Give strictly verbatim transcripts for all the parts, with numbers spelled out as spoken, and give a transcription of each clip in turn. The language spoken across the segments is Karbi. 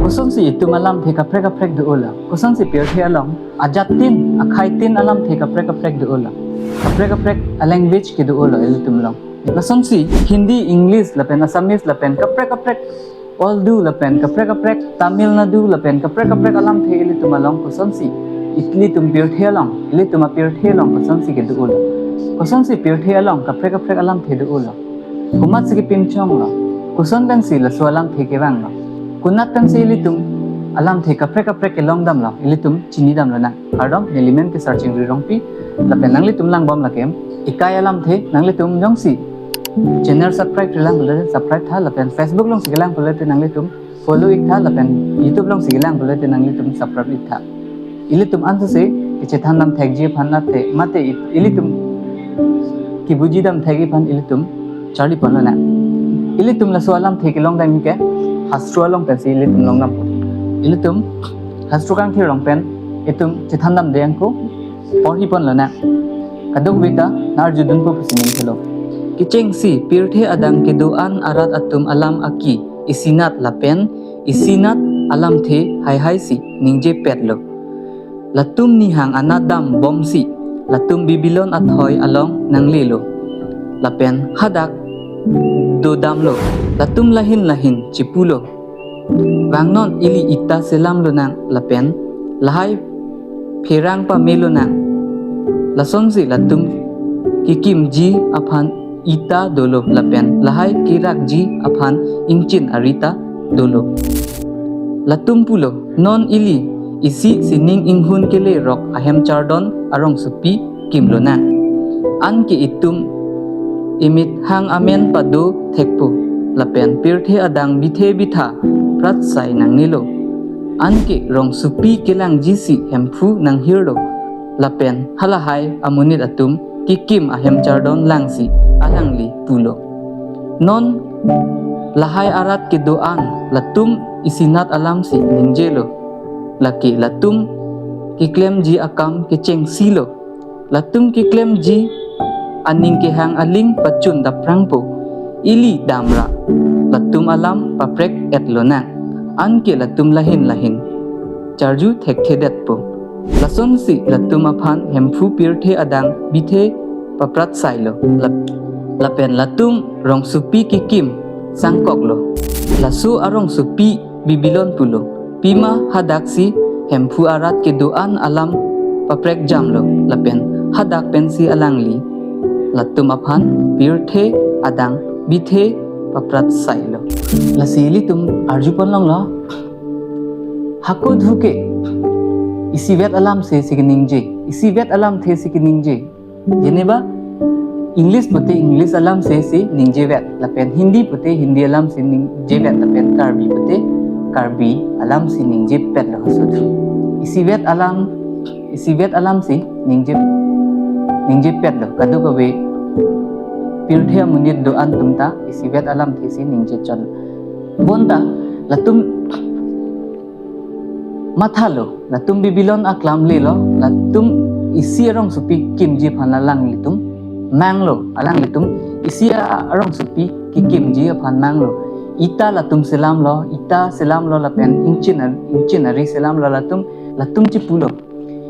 Kosonsi itum alamthe kaprek kaprek do-olo? Kosonsi pirthe along ajatin, akhaitin alamthe kaprek kaprek do-olo? Kaprek kaprek a-language kedo-olo ilitum along. Lasonsi Hindi, English lapen Assamese lapen kaprek kaprek Urdu lapen kaprek kaprek Tamil Nadu lapen kaprek kaprek alamthe ilitum along kosonsi ilitum pirthe along, ilitum apirthe along kosonsi kedo-olo? Kosonsi pirthe along kaprek kaprek alamthe do-olo? Komatsi kepinchonglo? Koson pensi laso alamthe kevanglo? Konat pensi ilitum alamthe kaprek kaprek kelongdamlo, ilitum chinidamlonang. Kardom, neli men ke Searching Ri Rongpi, lapen nanglitum langbom lake Ekai Alamthe. Nanglitum jongsi channel subscribe-relang pulote subscribe tha, lapen Facebook alongsi kelang pulote nanglitum follow-ik tha, lapen YouTube alongsi kelang pulote nanglitum subscribe-ik tha. Ilitum ansose kechethan dam thekji aphan mate, mate it-, ilitum kebuji dam thekji aphan ilitum charli ponlonang. Ilitum laso alamthe kelongdam ke hastro along pensi ilitum longdampo. Ilitum hastro kangthir along pen itum chethan damde ako porhi ponlonang. Kadokave ta nangarjudunpo pusi ning thelo. Kechengsi pirthe adang kedo-an arat atum alam aki isinat lapen isinat alamthe haihaisi ningjepetlo. Latum nihang anat dambomsi latum Babilon athoi along nanglelo. Lapen hadak dodamlo. Latum lahin lahin chipulo: Vangnon, ili ita selamlonang lapen lahai pherang pamelonang. Lasonsi latum kekimji aphan ita dolo lapen lahai kerakji aphan ingchin ari ta dolo. Latum pulo: Non ili isi sining inghun kelerok ahem chardon arongsopi kimlonang. Anke itum emethang amen pado thekpo, lapen pirthe adang bithe bitha pratsai nangnelo. Anke rongsopi kelangjisi Hemphu nanghirlo, lapen halahai amonit atum kekim ahem chardon langsi alangli pulo: Non lahai arat kedo-an latum isinat alamsi ningjelo. Lake latum keklemji akam kechengsilo. Latum keklemji aning kehang aling pachun daprangpo. Ili damra latum alam paprek-etlonang. Anke latum lahin lahin charju thekthedetpo. Lasonsi latum aphan Hemphu pirthe adang bithe papratsailo. Lap-, lapen latum rongsopi kekim sangkoklo. Laso arongsopi Babilon pulo. Pima hadaksi Hemphu arat kedo-an alam paprek-jamlo, lapen hadak pensi alangli latum aphan pirthe adang bithe papratsailo. Lasi ilitum arju ponlonglo. Hako dhu ke isivet alamthe si keningje, isivet alamthe si keningje. Jeneba English pute English alamthe si ningjevet, lapen Hindi pute Hindi alamthe si ningjevet, lapen Karbi pute Karbi alamthe si ningjepetlo hastro. Isivet alam, isivet alamthe si ningje, ningjepetlo. Kadokave pirthe amonit do-an atum ta isivet alamthe si ningjechotlo. Bonta latum mathalo, latum Babilon aklam lelo, latum isi arongsopi kimji aphan alanglitum manglo, alanglitum isi arongsopi kekimji aphan manglo. Ita latum selamlo, ita selamlo lapen ingchin ar-, ingchin ari selamlo latum, latum chipulo: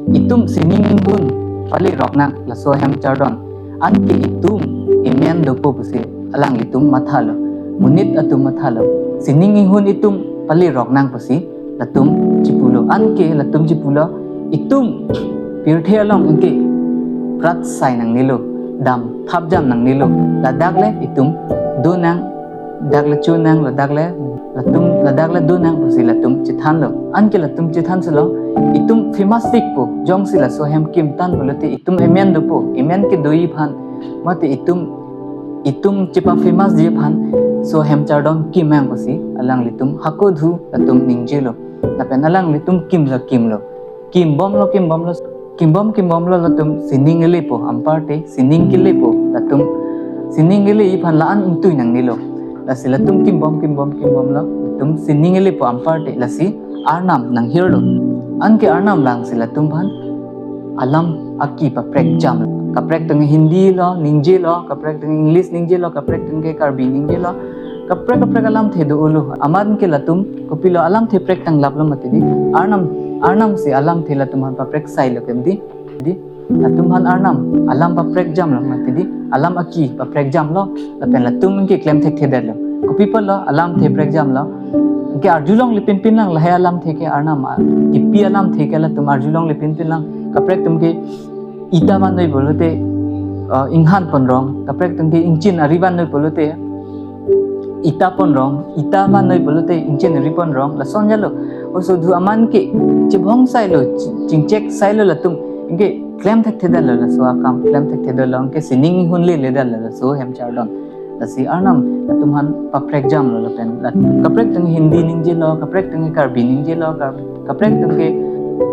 Itum sining inghun paleroknang laso ahem chardon. Anke itum emen dopo pusi alanglitum mathalo. Monit atum mathalo. Sining inghun itum paleroknang pusi latum chipulo. Anke latum chipulo: Itum pirthe along anke pratsai nangnelo, dam thapjam nangnelo. Ladak le itum donang, dak le chonang, ladak le latum, ladak le donang pusi latum chethanlo. Anke latum chethanselo: Itum famous-ikpo, jongsi laso ahem kimtang pulote itum emen dopo, emen kedoji aphan, mate itum, itum chepa-famousji aphan laso ahem chardon kimnang pusi alanglitum hako dhu latum ningjelo. Lapen alanglitum kimlo, kimlo. Kimbomlo, kimbomlo, kimbom, kimbomlo latum sining elepo, anparte sining kelepo, latum sining eleji aphan la-an ingtui nangnelo. Lasi latum kimbom, kimbom, kimbomlo, latum sining elepo anparte, lasi arnam nanghirlo. Anke arnam langsi latum aphan alam aki paprek-jam. Kaprek tangte Hindi lo, ningjelo, kaprek tangte English ningjelo, kaprek tangte Karbi ningjelo, Kaprek kaprek alamthe do-olo. Amat ke latum kopilo alamthe prek tanglaplo mati di. Arnam, Arnam si alamthe latum aphan paprek sailo ke di. Di, latum aphan Arnam alam paprekjamlo mati di, alam aki paprekjamlo, lapen latum ke klem thekthedetlo. Kopi apotlo alamthe prekjamlo? Ke arjulongle pinpin lang lahai alamthe ke Arnam, ah, kipi alamthe ke latum arjulongle pinpin lang. Kaprek atum ke ita vannoi pulote, ah, inghan ponrong. Kaprek atum ke ingchin ari vannoi pulote ita ponrong, ita vannoi pulote ingchin ari ponrong, lason jalo. Hosodhu amat ke chibhong sailo, chi-, chingchek sailo latum. Anke klem thekthedetlo laso akam, klem thekthedetlo, anke sining hunleledetlo laso hem chardon. Lasi Arnam latum aphan paprekjamlo lapen. La-, kaprek atum Hindi ningjelo, kaprek atum Karbi ningjelo, kap-, kaprek atum ke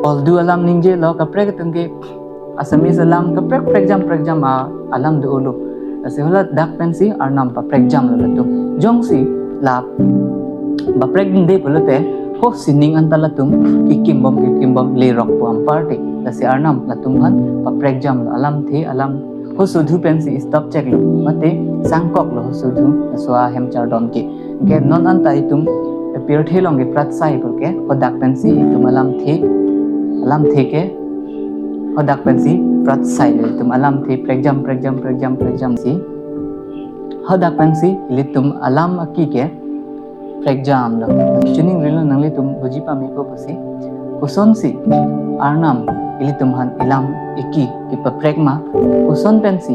Oldu alam ningjelo, kaprek atum ke Assamese alam, kaprek prekjam prekjam a alam do-olo. Lasi hala dak pensi Arnam paprekjamlo latum. Jongsi la paprek dingde pulote, ho sining anta latum kekimbom kekimbom lerokpo anparta. Lasi Arnam latum aphan paprekjamlo, alamthe alam hosodhu pensi stop cheklo, mate sangkoklo hosodhu laso ahem chardon ke. Anke non anta itum pirthe along ke prat sai puke, hadak pensi itum alamthe, alamthe ke hadak pensi prat sailo, itum alamthe prekjam prekjam prekjam prekjam si. Hadak pensi ilitum alam aki ke prekjamlo. Chiningrilo, nanglitum buji pamepo pusi. Kosonsi Arnam ilitum aphan alam aki kepaprekma, koson pensi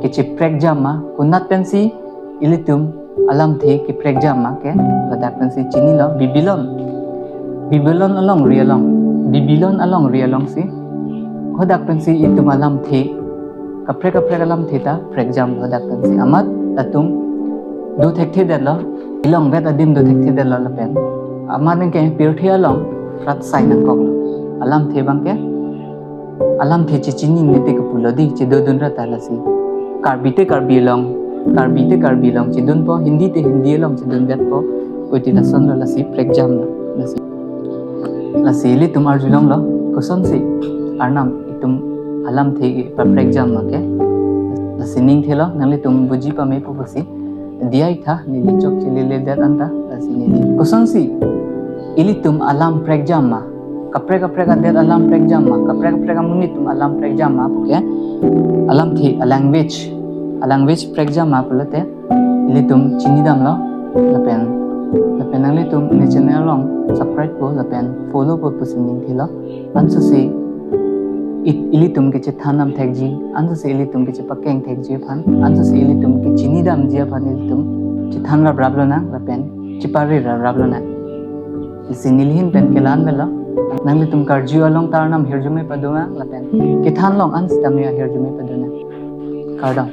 kecheprekjamma, konat pensi ilitum alamthe keprekjamma ke, ladak pensi chinilo. Babilon, Babilon alongri along, Babilon alongri alongsi hadak pensi itum alamthe, kaprek kaprek alamthe ta prekjamlo hadak pensi. Amat latum do thekthedetlo, ilongvet adim do thekthedetlo lapen amat anke pirthe along prat sai nangkoklo. Alamthe abang ke, alamthe chechinine te kepulo di, chedodun rata lasi. Karbi te Karbi along, Karbi te Karbi along chedunpo, Hindi te Hindi along chedunvetpo. Oi ti lasonlo, lasi prekjamlo. Lasi, lasi ilitum arjulonglo, kosonsi Arnam itum alamthe paprekjamma ke. Lasi ningthelo, nanglitum buji pamepo pusi. Diya-ik tha, neli chokche leledet anta, lasi neli. Kosonsi ilitum alam prekjamma, kaprek kaprek adet alam prekjamma, kaprek kaprek amonit atum alam prekjamma puke, alamthe, a language, a language prekjamma pulote ilitum chinidamlo, lapen, lapen nanglitum ne channel along subscribe po lapen follow po pusi ningthelo. Ansose it-, ilitum kechethan dam thekji, ansose ilitum kechepakeng thekji aphan, ansose ilitum kechinidamji aphan ilitum chethan raprap lonang lapen chepare raprap lonang. Lasi neli ahin pen ke la-an avelo. Nanglitum karju along ta Arnam ahirjume padonang lapen kethan along ansitame ahirjume padonang. Kardom.